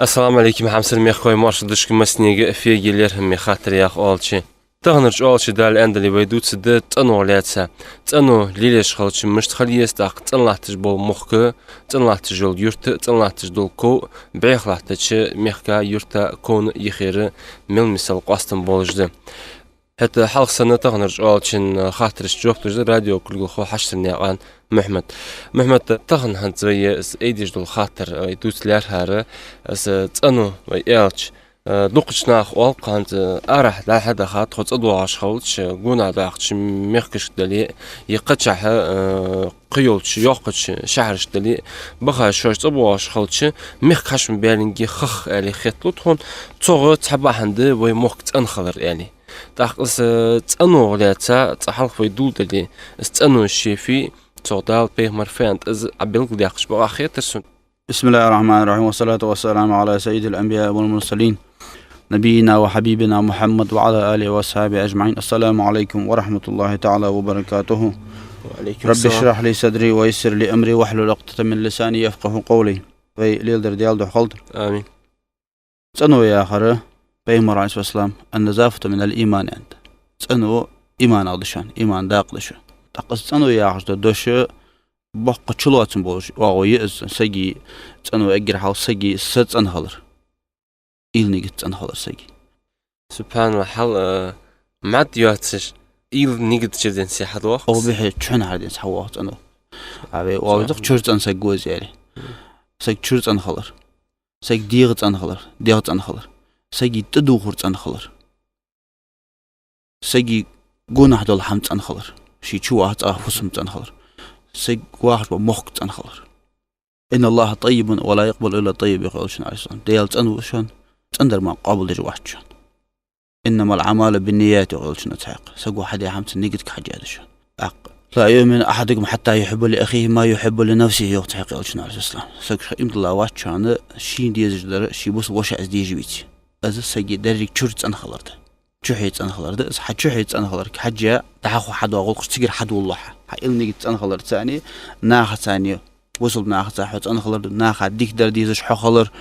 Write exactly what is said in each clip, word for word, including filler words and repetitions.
Ассаламу Ӏалайкум, хьамсара мехкахой, моаршал да шуга массанега. Фегелер ме хаттар яха оалача. Таханарча оалача, Дала аьннадале, вай дувцаргда цӀено лаьца. ЦӀено лелаеш хилча мишта хила еза, тӀаккха цӀена латташ бола мохк, цӀена латташ йола юрт, цӀена латташ дола ков, бӀеха латтача мехка, юрта, ковна юхера мел мисал къоастам болаш да. ХӀаьта хьалха санна таханарча оалачун хаттарашта жоп луш да радио кулгалхо Хьашт-Сарнаькъан Мухьмад. Мухьмад, тахан хӀанз вай из айдеш дола хаттар, вай дувца лаьрхӀар, из цӀено вай аьлча, дукхача наха оал-кх хӀанз, арахьа дӀа-хьа даха тхо цӀадоагӀаш хилча, гонахьа дахача мехкашка дале, е кхычахьа, кхыйолча йоккхача шахьарашка дале, баха шоаш цӀабоагӀаш хилча, мехка хьаьший ма баьллинге хах аьле хеталу тхона, цох цхьа бахьан да вай мохк цӀена хилар аьле. ТӀаккха из цӀенога лаьца цкъа хьалха вай дулдале, из цӀено ший фу, цох Дала, пайхамара фу аьннад, из Ӏа белгалдаьккхача бакъахьа хетар сона. بسم الله الرحمن الرحيم، والصلاة والسلام على سيد الأنبياء والمرسلين، نبينا وحبيبنا محمد وعلى آله وأصحابه أجمعين. السلام عليكم ورحمة الله تعالى وبركاته. وعليكم رب السلام. اشرح لي صدري ويسر لي أمري واحلل عقدة من لساني يفقهوا قولي. Вай леладер Даьла духьа хилда. Амин. ЦӀено яхар, пайхамара, عليه الصلاة والسلام, النظافة من الإيمان аьннад. ЦӀено иманах да шоана, имана дакъа да шоана. ТӀаккха из цӀено яхаш дола дош боккха чулоацам болаш оагӀув я из, сага цӀено, эггара хьалха сага са цӀена хилар. Уйла, нигат цӀена хилар сага. СубхьаналлахӀ, хьал, э, мӀад йоацаш, уйла, нигат чура денз хьадоагӀа. Укх бихьа чухьнахьара денз хьавоагӀа цӀено. А вай оалаш да-кх, чура цӀена саг ва из аьле. Саг чура цӀена хилар. Сага дегӀа цӀена хилар, дегӀ цӀена хилар. Сага тӀадувхар цӀена хилар. Сага гонахьа дола хӀама цӀена хилар. Ше чу ваха цӀагӀа фусам цӀена хилар. Саг вахаш бола мохк цӀена хилар. إن الله طيب ولا يقبل إلا طيبا, йоах Элчано, عليه الصلاة والسلام. Даьла цӀена ва шоана, цӀенадар мара къоабалдеш вац шоана. إنما الأعمال بالنيات, йоах Элчано цхьаькха. Саго хьадаь хӀама цун нигатага хьежжа да шоана. ТӀаккха: لا يؤمن أحدكم حتى يحب لأخيه ما يحب لنفسه, йоах цхьаькха Элчано, عليه الصلاة والسلام. Саг ший иман дилла вац шоана, шийна дезаш дар ший бусалба вошас дезаш веце. Из сага деррига чура цӀена хилар да. Чухье цӀена хилар да. Из хьа чухье цӀена хиларга хьежжа, дӀахо хьадоагӀа гӀулакхаш цигара хьадувлалу хьа. Хьа уйла, нигат цӀена хиларцани, нахацани, бусалба нахаца хьо цӀена хилар да, наха дика дар дезаш хьо хилар.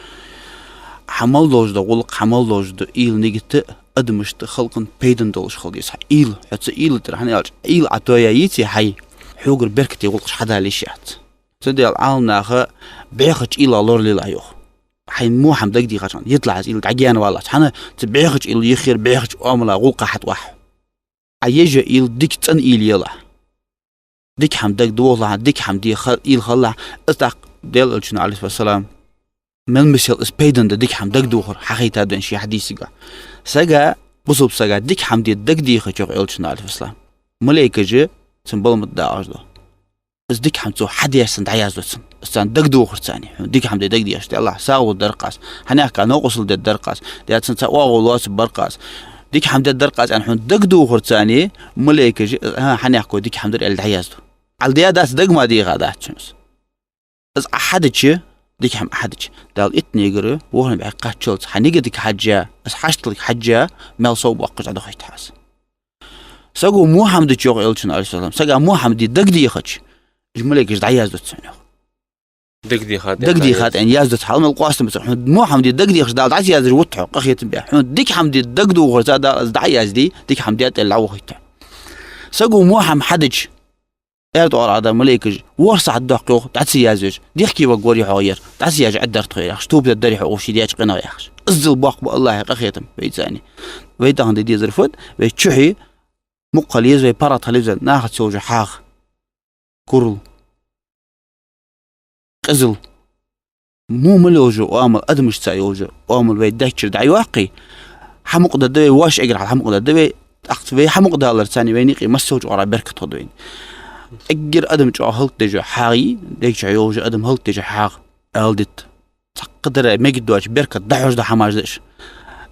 Хьа мел долаш дола гӀулакх, хьа мел долаш дола уйла, нигат адамашта, халкъа пайдана долаш хила деза. Хьа уйла, хьо цу уйлатӀара, хӀана аьлча, уйла Ӏа тоае йиций хьай, хьогара беркате гӀулакхаш хьадала йиш яц. Цудухьа Ӏаламнаха бӀехача уйлах лоралелахь, йоах. Хьайна во хӀама дагадехача хана, йитлахь из уйла, дӀагаьна валлалца. ХӀана, цу бӀехача уйла юххера бӀехача оамала, гӀулакха хьатӀавахь хьо. Ӏа еш йола уйла дика, цӀена уйла елахь. Дика хӀама дагадохалахь, дика хӀама де ха-, уйла хилалахь, из тӀаккха Даьла Элчано, عليه الصلاة والسلام, мел мисал из пайдана да, дика хӀама дагадохар, хьахайтад вайна ший хьадисагахь. Сага, бусалба сага дика хӀама де дагадехача, йоах Элчано, عليه الصلاة والسلام, малейкаша цун баламат дагӀаш да. Из дика хӀама цо хьадаьр санна дӀаяздо цунна. Из царна дагадохарцани, хьона дика хӀама де дагадехаш, де Аллахь, сагӀа лургдар-кх аз, хьанехк новкъостал дергдар-кх аз, де цунна цхьа оагӀув лоацаргбар-кх аз. Дика хӀама дергдар-кх аз аьнна хьона дагадохарцани, малейкаша, а, хьанехко дика хӀама дир аьле дӀаяздо. Ӏа даь дац, дага мара деха дац шоана из. Из Ӏа хьадича, дика хӀама Ӏа хьадича, Дала иттанегара ворхӀаннегара бӀарг кхаччалца хьа нигатага хьежжа, из хьашталга хьежжа, маьл совбоаккхаш дӀадохийт хьа из. Саго во хӀама дича, йоах Элчано, عليه الصلاة والسلام, сага во хӀама де дагадехача, уж малейкаша дӀаяздо цунна, йоах. Дагадехад аьнна, дагадехад аьнна яздо цунна, хьал мел къоастам ба цунна. Хьона во хӀама де дагадехача, Дала дӀа ца яздеш вутт хьо, къахетам бе. Хьона дика хӀама де дагадохарца Дала из дӀаязде, дика хӀама даьд аьле дӀавохийт хьо. Саго во хӀама хьадича, аьрда оагӀорахьа да малейкаша, ворхӀ сахьат дохк, йоах, дӀа ца язвеш, дехке варгвар-кх хьогӀ ер, дӀа ца яьжа Ӏаддар тхо ераш, тоба дергдар-кх хьо ший даьча къинах, яхаш. Иззал боккха ба Аллахьа къахетам вайцани. Вай тахан де дезар фуд, вай чухье мукъа хила еза, вай паргӀата хила еза, нахаца йолаш йола хьагӀ, курал, къизал. Во мел йолаш йола оамал, адамашца йолаш йола оамал вай даьчура дӀайоаккхе, хьамукъадаргда вай, воаш эггара хьалха хьамукъадаргда вай, тӀаккха вай хьамукъадаларцани вайна юкъе массайолча оагӀорахьа беркат хургда вайна. Эггара адам чӀоагӀа хӀалакдеш йола хьагӀ я, дег чу йолаш йола адам хӀалакдеш йола хьагӀ, аьлдитта. Цхьаккха дар мегаргда доацаш, беркат дӀахьош дола хӀамаш да уж.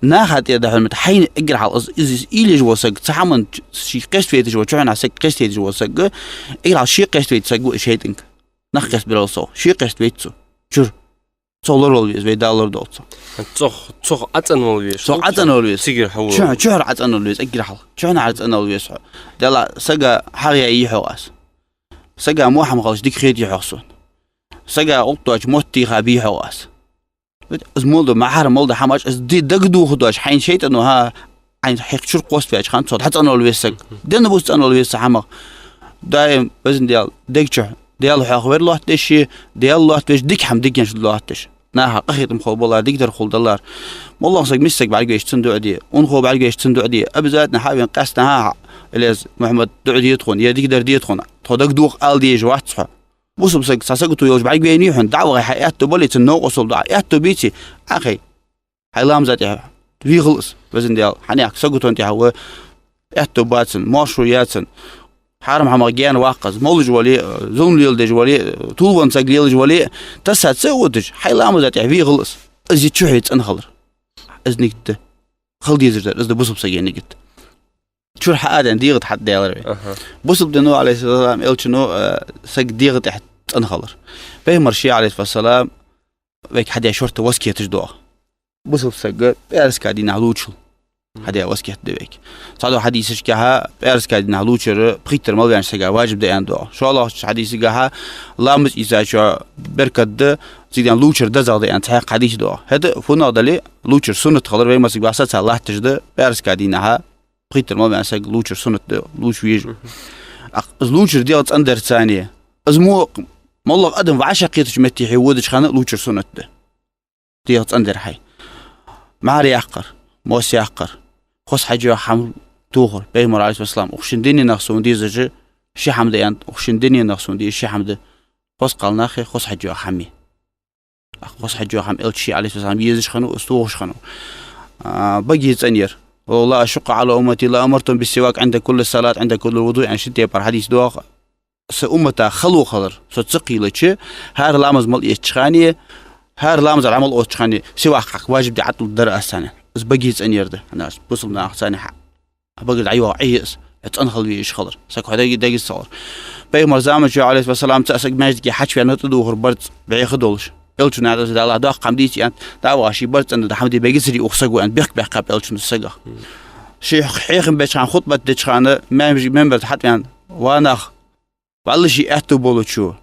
Наха тӀера дӀахьор мета, хьайна эггара хьалха из, из, из уйла еш вола саг, цу хӀаман ший кхеставайташ вола, чухьнахьа саг кхеставайташ вола саг, эггара хьалха ше кхеставайта саг ва из шайтӀанга. Нах кхеставарал совгӀа, ше кхеставайта цо. Чура. Цох лоравала веза, вай Дала лорадолда цох. Цох, цох Ӏа цӀенвала веза. Цох Ӏа цӀенвала веза. Цигара хьавола. Чухьа-, чухьара Ӏа цӀенвала веза, эггара хьалха. Чухьнахьара цӀенвала веза хьо. Даьла, сага хьагӀ яйий-хьогӀ аз. Сага во хӀама хилча дика хетий-хьогӀ сона. Сага гӀулакх доацаш мотт техабий-хьогӀ аз. Из мел дола, махьар мел дола хӀамаш, из ди дагадоха доацаш, хьайна шайтӀано, хӀа, хьайна хьех чура кхоссаваьча хана, цо дӀа цӀенвала веза саг. Дена бус цӀенвала веза цхьа хӀамах. Даим, Везан Даьла, дег чу Даьла хьоахавар лоаттадеш, Даьла лоаттавеш, дика хӀама дигаш лоаттадеш. Наха къахетам хул балар, дикадар хул далар. МоллагӀа саг, миска саг бӀаргавайча цунна дуӀа де, унахо бӀаргавайча цунна дуӀа де. Обязательно хьавена къаьстта, хӀа, Илез Мухьаммад, дуӀа де тхона, е дикадар де тхона. Тхо дагадоха ала дезаш вац хьо. Бусалба саг, цхьа сагото йолча бӀаргавайнай хьона, дӀа а вахе, хьа аьттув бале, цун новкъостал да, аьттув бийце, Ӏохайна. Хьай ламаза тӀехьа вехал из, Везан Даьла, хьанехк саготон тӀехьа ва, аьттув ба цун, моаршо я цун, хьарам хӀамах гаьна ваккха из, молаш вале, зулам леладеш вале, тилван саг лелаш вале, тасса ца а водаш, хьай ламаза тӀехьа вехал из. Из я чухье цӀена хилар. Из нигат да. Хила дезаш дар, из да бусалба сага нигат. Чура хьадаьнна дегӀа тӀа хьатӀадаьлар вай. Аха. Бусалба дино, Ӏалайхи ссалам, элчано, э, саг дегӀа тӀехьа цӀена хилар. Пайхамара ше, Ӏалайхи ссалам, вайга хьадаь шортта васкеташ доагӀа. Бусалба саг пӀаьраска дийнахьа лувчал хьадаь васкет да вайга. Цхьадола хьадисашкахьа пӀаьраска дийнахьа лувчар пхийттара мел ваьннача сага важиб да аьнна доагӀа. ШоллагӀча хьадисагахьа ламаз ийцачоа беркат да, цига лувчар дезагӀа да аьнна цхьаькха хьадис доагӀа. ХӀаьта фуннагӀа дале, лувчар суннат хилар вай массаг ваьсса ца латташ да, пӀаьраска дийнахьа пхийттара мел ваьнна саг лувчар суннат да, лувча веза. Мгм. ТӀаккха из лувчар дегӀа цӀендарца, из мо, моллагӀа адам вӀашагӀкхетача метте хье водача хана лувчар суннат да. ДегӀа цӀендар хьай. МӀара яккхар, мос яккхар, хоза хьаж йола хӀама тохар. Пайхамара, Ӏалайхи ссалам, укх шин дуненах сона дезаш ши хӀама да аьннад, укх шин дуненах сона дезаш ши хӀама да. Хоза кхалнахи, хоза хьаж йола хӀамеи. ТӀаккха хоза хьаж йола хӀама элча ше, Ӏалайхи ссалам, езаш хиннав, из тохаш хиннав. А, баге цӀенъяр. «ولولا أن أشق على أمتي لأمرتهم بالسواك عند كل صلاة عند كل وضوء», аьнна шин тайпара хьадис доагӀа. Са уммата хало хилар со ца кхийлача, хӀара ламаз мел эцача хана, хӀара ламаза Ӏамал оттача хана сивак хьакха важиб де Ӏатул дар аз царна. Из баге цӀенъяр да. ХӀана аьлча бусалба наха царна хьа баге дӀайоагӀа Ӏе я из, хьо цӀена хила везаш хилар. Саг хьо дег, дег ца хилар. Пайхамара заман чу, Ӏалайхи ссалам, цхьа саг маьждиге хьачувена тӀадувхар барзкъа бӀеха долаш. Элчано, Даьла доккха хӀама дийца аьннад, дӀа а вахе, ший барзкъа цӀенда хӀама де мегаргдацарий укх саго аьнна, бехк баьккхаб элчано цу сагах. Ше хьехам беча хана, хутбат деча хана, мем-, мембар тӀа хьатӀавена: «Ва нах, валлахӀи, аьттув болчо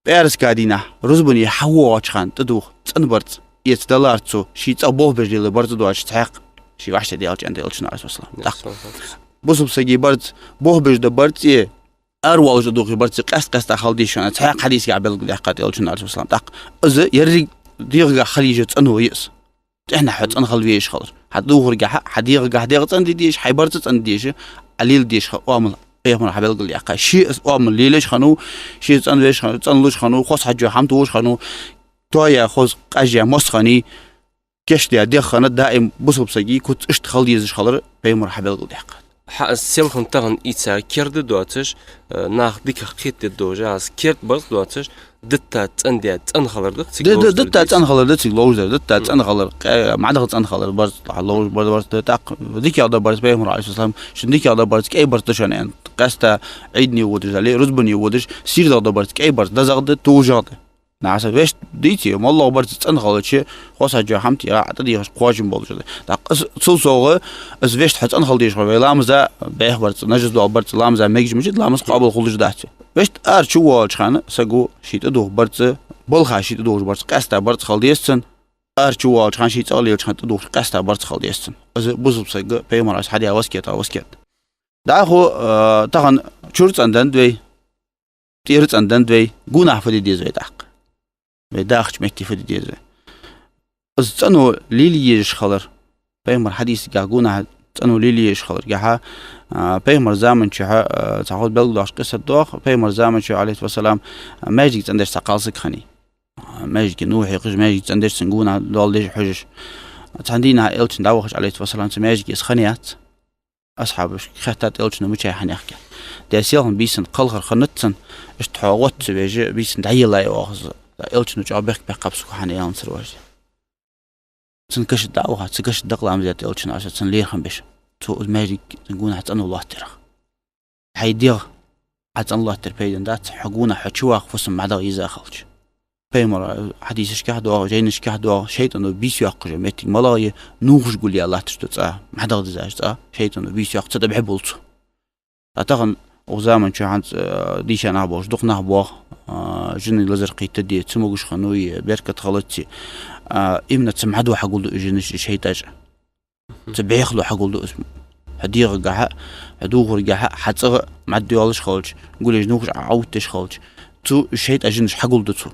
пӀаьраска дийнахьа рузбане хьавоагӀача хана тӀадувха цӀена барзкъа эца далар цо, ший цӀагӀа болх беш лела барзкъа доацаш цхьаькха, ше вӀаштӀехьадаьлча», аьннад элчано, Ӏалайхи ссалам. ТӀаккха бусалба саги барзкъа, болх беш дола барзкъеи, аравоалаш тӀадувхаш барзкъеи къаьст-къаьста хила дезаш хиннад цхьаькха хьадисагахьа белгалдаьккхад элчано, Ӏалайхи ссалам. ТӀаккха из еррига дегӀагахьа хила езаш йола цӀено я из. ТӀехьа хьо цӀена хила везаш хилар. Хьа дувхаргахьа, хьа дегӀагахьа дегӀа цӀенде дезаш, хьай барзкъа цӀенде дезаш, Ӏа леладеш хила оамал Пайхамара хьабелгалдаьккхад. Ше из оамал лелаеш хиннав, ше цӀенвеш хиннав, цӀенлуш хиннав, хоза хьаж йола хӀама тохаш хиннав, тоаяь, хоза къажаяь мос хиннай, кийчдаь дегӀ хиннад, даим бусалба сага куц иштта хила дезаш хилар Пайхамара хьабелгалдаьккхад. Хьа, аз селхан тахан ийца керда доацаш, э, нах дикагӀа кхетаде долаш, аз керда барзкъа доацаш, дитта цӀендаь цӀена хилар да цига ловш дар. Дитта цӀена хилар да цига ловш дар, дитта цӀена хилар, къе-, мӀадагӀа цӀена хилар барзкъа, ловш бар-, барзкъа да, тӀаккха дикагӀа дола барзкъа Пайхамара, Ӏалайхи ссалам, шун дикагӀа дола барзкъа кӀай барзкъа да шоана аьннад. Къаьстта Ӏийдане водаш дале, рузбане водаш, сийрдагӀа дола барзкъа кӀай барзкъа, дезагӀа да, товжагӀа да. Наха вешта дийце, моллагӀа барзкъа цӀена хилча, хоза хьаж йола хӀама тӀера Ӏа тӀадехаш кхоачам болаш да. ТӀаккха из, цул совгӀа, из вешта хьо цӀена хила дезаш хилча, вай ламаза бӀеха барзкъа, нажас дола барзкъа, ламаза мегаш ма хилча, ламаз къоабал хулаш дац. Вешта ара чу воалача хана саго ший тӀадувха барзкъа, балха ший тӀадувхаш барзкъа, къаьстта барзкъа хила деза цун, ара чу воалача хана, ший цӀагӀа лелача хана тӀадувхаш къаьстта барзкъа хила деза цун. Из бусалба сага Пайхамара хьадаь васкета васкет. ДӀахо, э, тахан чура цӀендан да вай, тӀера цӀендан да вай, гонахьа фу де деза вай тӀаккха. Вай дахача метте фу де деза вай. Из цӀено лелае езаш хилар. Пайхамара хьадисагахьа гонахьа цӀено лелае езаш хиларгахьа, а, Пайхамара заман чухьа, а, цхьа хоза белгалдоаккхаш къиссат доагӀа, Пайхамара заман чухьа, Ӏалайхи ссалам, а, маьждиге цӀендеш цхьа кхалсаг хиннай. А, маьждиге нувхьа хьекхаш, маьждиге цӀендеш цун гонахьа доал деш хьожаш. Цхьан дийнахьа элчанна дӀавахача, Ӏалайхи ссалам, цу маьждиге из хиннаяц. Асхьабашка хаьттад элчано, мичай хьанехке. Даьра, селхан бийсан кхалхар хиннад цун, иштта хьо гӀод ца веш, бийсан дӀаеллай оаха из. Элчано чӀоагӀа бехк баьккхаб, сога хьанеаланзар вожде. Цун каша дӀа а ваха, цу каша дакъа ламаз даьд элчано, аша цун лерхӀам беш. Цо из маьждиг цун гонахьа цӀено лоаттарах. Хьай дегӀ Ӏа цӀена лоаттар пайдана дац, хьо гонахьа хьо чу ваккха фусам мӀадагӀа еза хилча. Пайхамара хьадисашкахьа доагӀа, жайнашкахьа доагӀа, шайтӀано бийса йоаккхаш йола моттиг малагӀа я, нувхаш гулъяь латташ дола цӀа, мӀадагӀа дизаш цӀа, шайтӀано бийса йоаккх, цу тӀа бӀехбувл цо. ТӀаккха тахан укх заман чу хӀанз, э, дийша нах болаш дукха нах боагӀа, э, жинаш лазар кхетаде, ца могаш хиннав е беркат хилаци, а, именно цу мӀадо хьагулду уж жинаш, шайтӀаш. Цу бӀехало хьагулду из. Хьа дегӀагахьа, хьа духаргахьа, хьа цӀагӀа мӀад йолаш хилча, гулъеш нувхаш Ӏоувтташ хилча, цу шайтӀа жинаш хьагулду цу.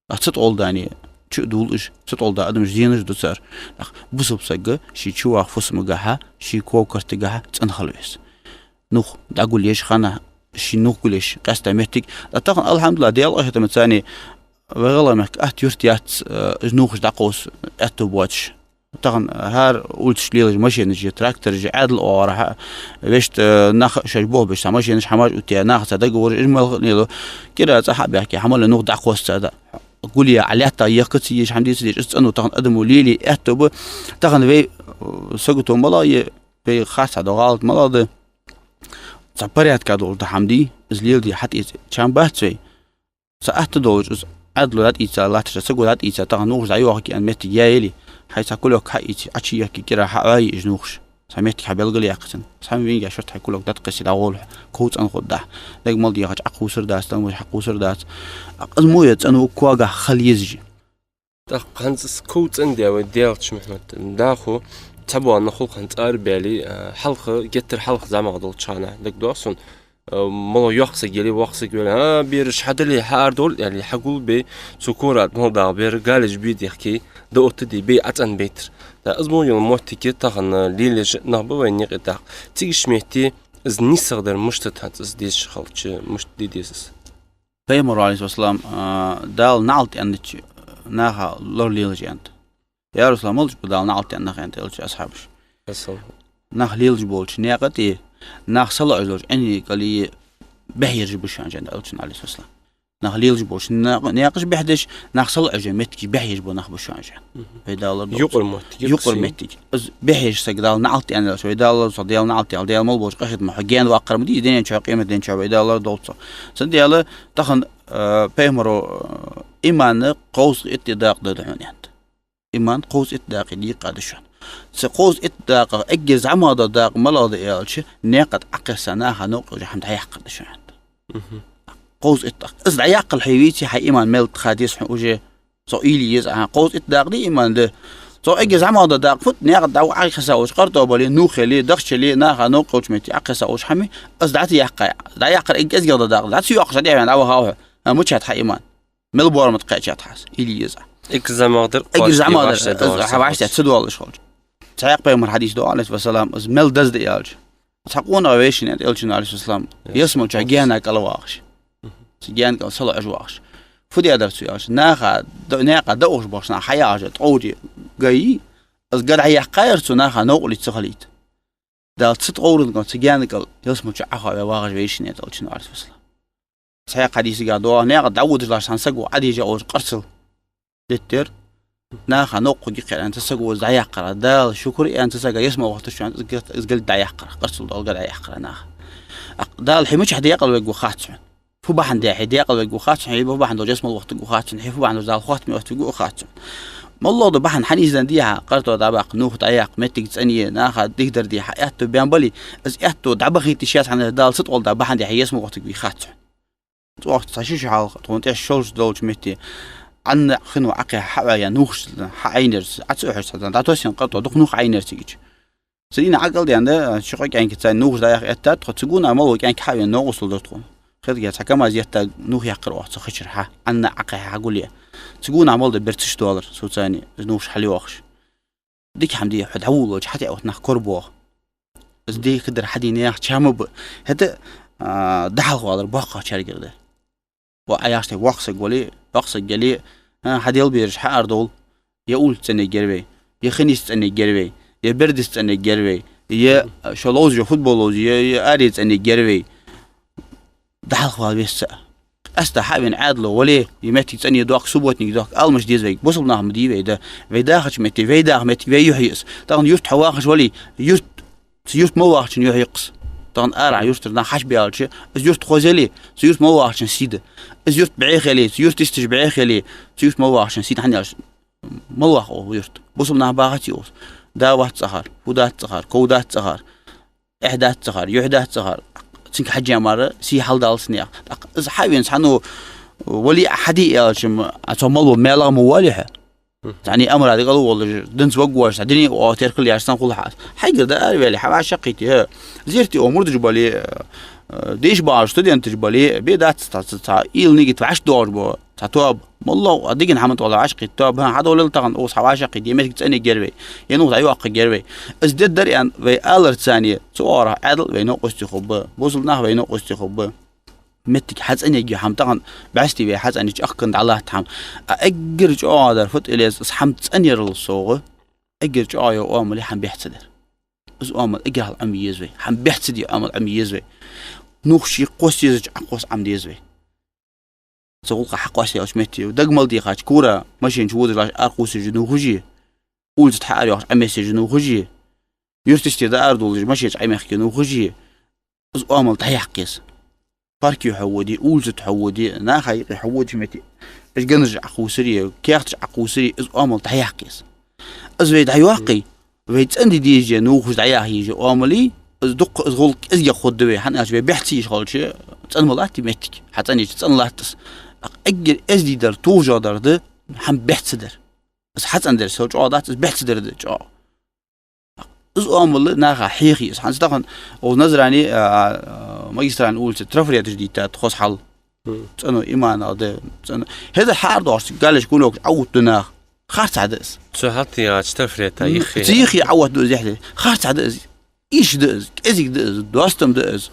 А цу тӀолдане чу а дулаш, цу тӀолда адамаш зенаш ду цар. Ах, бусалба саг ший чуваха фусамагахьа, ший ков-картагахьа цӀена хила веза. Нух дӀагулъеш хана, ший нух гулъеш, къаьстта моттиг. А тахан, алхьамдулиллахӀ, Даьла къахетамца, вай ГӀалгӀай мехка атта юрт яц, э, нувхаш дӀакхувса аьттув боацаш. Тахан хӀара улицаш лелаш машинаш я, трактораш я, Ӏаьдал оагӀорахьа, вешта, э, нах шоаш бохабеш цхьа машинаш хӀамаш оттаяь, наха цхьа договор, уж мел хиннай ло, кӀира цӀа хьа а баьхке, хӀама ле нух дӀакхувсац царна. Гулъяь, Ӏа лаьтта яхка ца езаш хӀама дий, ца дезаш, из цӀено тахан адамо лелае аьттув ба, тахан вай, э, сагото малагӀа я, вай харцахьа дола гӀалат малагӀа да, цхьа порядка долаш да хӀама дий, из леладе хьатӀаэца чам бац вай. Цхьа атта долаш из Ӏаьдало дӀатӀаийца латташ, саго дӀатӀаийца, тахан нувхаш дӀайохка аьнна моттиг я яле, хьай цхьа кулёк хьаийца, Ӏочуехке кӀира хьаӀойе уж нувхаш. Цхьа моттиг хьабелгалъяьккха цунна. Цхьан венга шорта хьай кулёк дӀатӀакхессе дӀагӀолла хьо, ков цӀенхургда. Дег мел дехача Ӏокхувсар дац, тамаш хьакхувсар дац. Акъаза мо я цӀено когахьа хила езаш. ТӀаккха хӀанз из ков цӀенде вай Даьлача, Мухьмад, дӀахо цхьабола нах хул хӀанз цӀа арабаьле, а, хьалха, геттара хьалха зӀамагӀа долча хана, дагадоагӀа сона, а, мало йоккха саг яле, воккха саг вале, а, бераш хьадале, хьаарадовла аьле, хьагулбе, цу кора тӀа мел дагӀа бер галеш бе дехке, дӀаоттаде бе, ӀоцӀенбайтар. ТӀаккха из мо йола моттиг тахан лелаеш нах ба вайна юкъе тӀаккха. Цигача метте из нийсагӀа дар мишта да хӀанз, из дезаш хилча, мишта де деза из? Пайхамара, Ӏалайхи ссалам, а, Дала наӀалт аьннача наха лор лелаш аьннад. Я РасулаллахӀ, малаш ба Дала наӀалт аьнна нах, аьннад Элчано асхьабашка. Нах лелаш болча наькъа тӀа, нах салоӀаш долча Ӏинийкъала бӀехъераш ба шоана, аьннад Элчано, Ӏалайхи ссалам. Нах лелаш болча наькъа-, наькъаш бӀехдеш, нах салоӀаш йола моттигаш бӀехъеш бола нах ба шоана, аьннад. Вай Дала лорадолда цох. Юкъара моттиг, юкъара моттиг. Из бӀехъеш саг Дала наӀалт аьнна, вай Дала лорадолда цох, Даьла наӀалт аьле, Даьла мел болча къахетамах хьо гаьна ваккхар ма дий, дунен чу, къематден чу вай Дала лорадолда цох. Цудухьа тахан, э, пайхамара, э, иман кховзткъеи итт дакъа да хьона, аьннад. Иман кховзткъеи итт дакъа дийкъа да шоана. Цу кховзткъеи итт дакъа, эггара зӀамагӀа дола дакъа малагӀа да аьлча, наькъа тӀа Ӏокхесса наха новкъа йолаш хӀама дӀаяккхар да шоана, аьннад. Кховзткъеи итт дакъа. Из дӀаяккхале хьо вийце, хьа иман мел тӀа ха деза хьона уже. Со уйла е еза, аха, кховзткъеи итт дакъа да иман да. Цох эггара зӀамагӀа дола дакъа фуд? Наькъа тӀа Ӏокхесса йолаш къарто бале, нух яле, дахча яле, наха новкъа йолча метте Ӏокхесса йолаш хӀама, из дӀатӀаяккха. ДӀаяккхар эггара эздий дола дакъа. ДӀа ца йоаккхаш дӀа а ваьнна, дӀавахав хьо. А, мичад хьа иман? Мел боарам тӀа кхаьчад хьа из, уйла е еза. Эггара зӀамагӀа дар, эггара зӀамагӀа дар, из хьа вӀаштӀехьа ца доалаш хилча. Цхьаькха пайхамара хьадис да, Ӏалайхи ссалам, из мел деза да аьлча. Цхьа къонах вайшинна, аьннад Элчано, Ӏалайхи ссалам, ялсмала чу гаьна кӀала вагӀаш. Цу гаьна кӀала салоӀаш вагӀаш. Фу де дар цо аьлча, наха, д-, наькъа дӀаухаш болча наха хьаяхьаш ткъовра га я, из га дӀаяккхаяр цо наха новкъарлица ца хилийта. Дала цу ткъоврангахьа, цу гаьна кӀала ялсмала чу Ӏохоаве вагӀаш вайшинна, аьннад Элчано, Ӏалайхи ссалам. Цхьаькха хьадисагахьа доагӀа, наькъа тӀа дӀаводаш латташ цхьан саго Ӏодежа йолаш къарцал деттар. Наха новкъа хургья-кх ер, аьнна, цу саго из дӀаяккхар. Дала шукр, аьнна, цу сага ялсмала вахийташ, аьнна, из га-, из га дӀаяккхар, къарцал дола га дӀаяккхар наха. Акх, Дала хьо мичахьа даькъала вергва хац хьона. Фу бахьан да хьо даькъала вергва хац хьона, хьо фу бахьан долаш ялсмала вахийтаргва хац хьона, хьо фу бахьан долаш Дала хоаттаме оттавергва хац хьона. МоллагӀа да бахьан хьанийсдан дий хьа, къарто дӀабаккха, нух дӀаяккха, моттиг цӀенъе, наха дикадар де хьа аьттув баьнна бале, из аьттув дӀабахийта йиш яц хьона, Дала цу ткъолда бахьан да хьо ялсмала вахийтаргва хац хьона. Цу вахта цхьа ши шу хьалха, тхона тӀехьа шолча долча метте, Ӏанна хино Ӏокхехьа хьаӀоаяь нувхаш хьаӀайнаяр, Ӏа ца Ӏохьош цхьа, дӀатоссаенна къарто дукха нух Ӏайнаяр цигача. Цу дийнахьа ӀокӀал даьнна, ши-кхо кӀаьнк царна нувхаш дӀаяха эттад тхо, цу гонахьа мел вола кӀаьнк хьавена, новкъостал дора тхона. Хетаргахьа цхьа КамАЗ етта нух яккхар оаха цу хи чура хьа, Ӏанна Ӏокхехьа хьагулъяь. Цу гонахьа мел дар берцаш доалар, со царна из нувхаш хьалйоахаш. Дика хӀама дий, хьо дӀаволалуча хьатӀаоттача нах корабоагӀа. Из дикадар хьаде наьха чам ба. ХӀаьта, а, дӀахьалхавалар боккхагӀчаргара да. Ва Ӏа яхаш тайпа воккха саг вале, воккха саг яле, а, хьа Даьла бераш хьаарадовла. Е улица цӀенъергья вай, е хи нийсса цӀенъергья вай, е бердиса цӀенъергья вай, е, а, шо ловзаш йола футбол ловзаш, е, е аре цӀенъергья вай. ДӀахьалхавала веза цаӀ. Къаьстта хьавена Ӏаьдало вале, е моттиг цӀенъе доахк, субботник доахк, Ӏалам деза вайга, бусалба нах ма дий вай, да, вай дахача метте, вай даха моттиг вай юхь я из. Тахан юрта хьо вахаш вале, юрт, цу юрта мел вахачун юхь я-кх из. Тахан арахьа юртара нах хьачубаьлча, из юрт хоза яле, цу юрта мел вахачун сий да. Из юрт бӀеха яле, цу юрта йисташ бӀеха яле, цу юрта мел вахачун сий да, хӀана аьлча мел вах укх юрта? Бусалба нах бахаций укхаза? Да вац цӀагӀара, фу дац цӀагӀара, ков дац цӀагӀара. Эхь дац цӀагӀара, юхь дац цӀагӀара. Цунга хьежжа мара сий хьалдалац наьха. ТӀаккха из хьавена цхьанне вале а хьаде аьлча-м, а цо мел вола маьлах ма воалий хьо. Цхьанне амара декъала волаш, динца ваггош, цхьа дина оагӀув теркал еш санна хул хьа. Хьайгара дӀаараваьле, хьавӀашагӀкхийтте, хӀа, зерате оагӀув мурдаш бале, э, деша багӀаш студенташ бале, бе дац цхьа, цхьа, цхьа уйла-нигат вӀаши доагӀаш бола цхьа тоаба. МоллагӀа а дегӀа хӀаман тӀа вӀашагӀкхийтта тоаба, хӀа, хьадовлал тахан укхаза хьавӀашагӀкхийтте, е меттиг цӀенъергья вай, е нувхаш дӀайоаккхаргья вай. Из дергдар аьнна вай аларца, цу оагӀорахьа Ӏаьдал вай новкъостий хургба, бусалба нах вай новкъостий хургба. Меттиг хьацӀенъергья хӀама тахан бӀаьсти вай хьацӀенъяьча ахкан дӀалатт хӀама. А эггара чӀоагӀа дар фуд аьлча, из хӀама цӀенъярал совгӀа, эггара чӀоагӀа йола оамал я хӀама бехк ца дар. Из оамал эггара хьалха Ӏомае еза вай. ХӀама бехк ца де оамал Ӏомае еза вай. Нувхаш кхосса езача Ӏокхосса Ӏомаде еза вай. Цу гӀулакха хьакхосса йолча метте, дага мел дийхача кора машен чу водаш латташ аракхувсаш я нувхаш, улица тӀа хьаараяккхаш Ӏомаеш я нувхаш, юрта тӀара дӀаарадоалаш машен чу Ӏомаеш я нувхаш. Из оамал дӀаяккха еза. Парке хьо воде, улица тӀа хьо воде, наха юкъе хьо водача метте, уж ганаш Ӏокхувсаре, каьхаташ Ӏокхувсаре, из оамал дӀаяккха еза. Из вай дӀайоаккхе, вай цӀенде дезаш я нувхаш дӀаяха еза оамал, из дукха, из гӀулакх кӀезигагӀа хургда вай, хӀана аьлча вай бехк ца еш хилча, цӀена ма латт из меттиг, хьацӀенъяьча цӀена латт из. Эггара эздий дар, товш дар да хӀама бехк ца дар. Из хьацӀенъяр сел чӀоагӀа дац, из бехк ца дар да чӀоагӀа. Из оамал наха хьеха еза. ХӀанз тахан укхаза Назране, а, а, Магистральни улице трафареташ дийтад хоза хьал. ЦӀено иман а да, цӀено. ХӀаьта хьаара доагӀаш, галеш кунокаш Ӏоувттаду наха. Харцахьа да из. Цу хьалтӀа яхача трафарета юххе. Цу юххе Ӏоувттаду из яхье. Харцахьа да из. Ийрча да из, кӀезига да из, достам да из.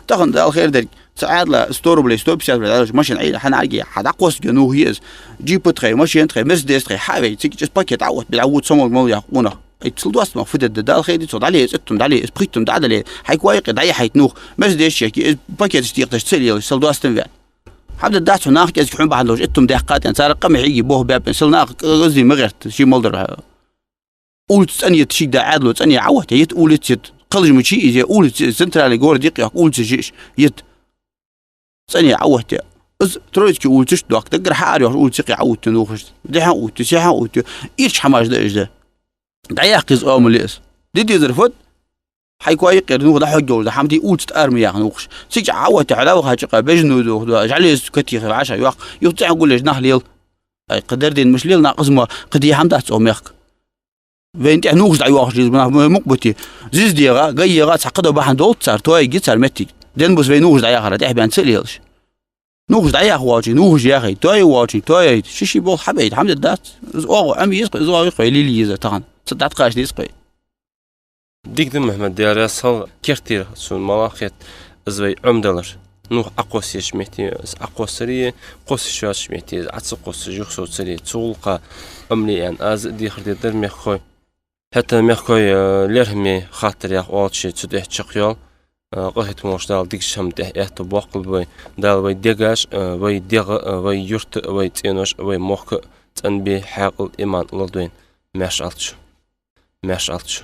Тахан Дала хайр дерг, цу Ӏаьдала сто рублей, сто пятьдесят рублей дӀалуш машен Ӏийра, хьанарге хьа дӀакхоссаргья нувхаш я из. Джип тхай, машен тхай, Мерседес тхай, хьа вай, цига чӀоагӀа пакет Ӏоувтта, бӀаь вуц сомал мал яха къонах. Ай, цул достам фу дергда, Дала хайр дийцад, дӀале из иттум, дӀале из пхиттум, дӀа дӀале, хьай кхоай кхы дӀаяхьийта нувх, Мерседес чехки, из пакеташ тӀехташ ца лелаш, сел достам ваьнна. ХӀама дергдац хьона нах кӀезига хьона бахьан долаш, иттум даьккхад аьнна, цар къамаьл хьеге бохабаьб аьнна, сел наха кӀезига ма гӀерта, ший мел дар. Улица цӀенъе йита шийга да Ӏаьдало, цӀенъе Ӏоувтте йита улица йита. Кхалжмачи из я улица, центральни город юкъе йоагӀа улица я из, йита. ЦӀенъе Ӏоувтте. Из Троицки улица чу доаккх, даггара хьаара йоагӀача улица юкъе Ӏоувттаю нувхаш. Дехьа Ӏоувттаю, сехьа Ӏоувттаю. Ийрча хӀамаш да уж да. ДӀаяккха еза оамал я из. Де дезар фуд? Хьай кхоай кхы нувх дӀахьоргйолаш да, хӀама де улица тӀа ара ма яха нувхаш. Цига чӀоагӀа Ӏоувтте, хьо дӀавахача кхы бежан нувх да, жӀалез катеха вӀашагӀйоаккх. Юха цӀен гуллеш нах лел. Ай, кхы дерден мишта лел нах, из мо, кхы де хӀама дац цу мехка. Вайна тӀехьа нувхаш дӀайоахаш деза нах мукъа бите. Зиза дегӀа, гай егӀа, цхьа кхыдола бахьан долаш цар, тоаергья цар меттиг. Денна бус вай нувхаш дӀаяхар, тӀехьа баьнна ца лелаш. Нувхаш дӀаяха волчунга нувхаш яхийта, тоае волчунга тоаяйта, ший-ший болх хьабайта, хӀама дергдац. Из оагӀув Ӏомае еза-кх, из оагӀув-кх вай лелае еза тахан. Цу дӀатӀакхача деза-кх вай. Дика да, Мухьмад, Даьла раьза хилва, кертера цун мала хет из вай Ӏомадалар. Нувх Ӏокхоссача метте из Ӏокхоссаре, кхоссаш йоацача метте из Ӏо ца кхоссаш юхасовцаре, цу гӀулакха Ӏомале аьнна, аз а дехар дергдар мехкахой. ХӀаьта мехкахой, э, лерхӀаме хаттар яха оалача цу тӀа чакхйоал, э, къахетам болча Дала дикача хӀаман тӀа аьттув боаккхалба вай. Дала вай дегаш, э, вай дегӀ, э, вай юрт, вай цӀенош, вай мохк цӀенбе, хьаькъал, иман лолда вайна. Маьрша Ӏалда шо. Маьрша Ӏалда шо.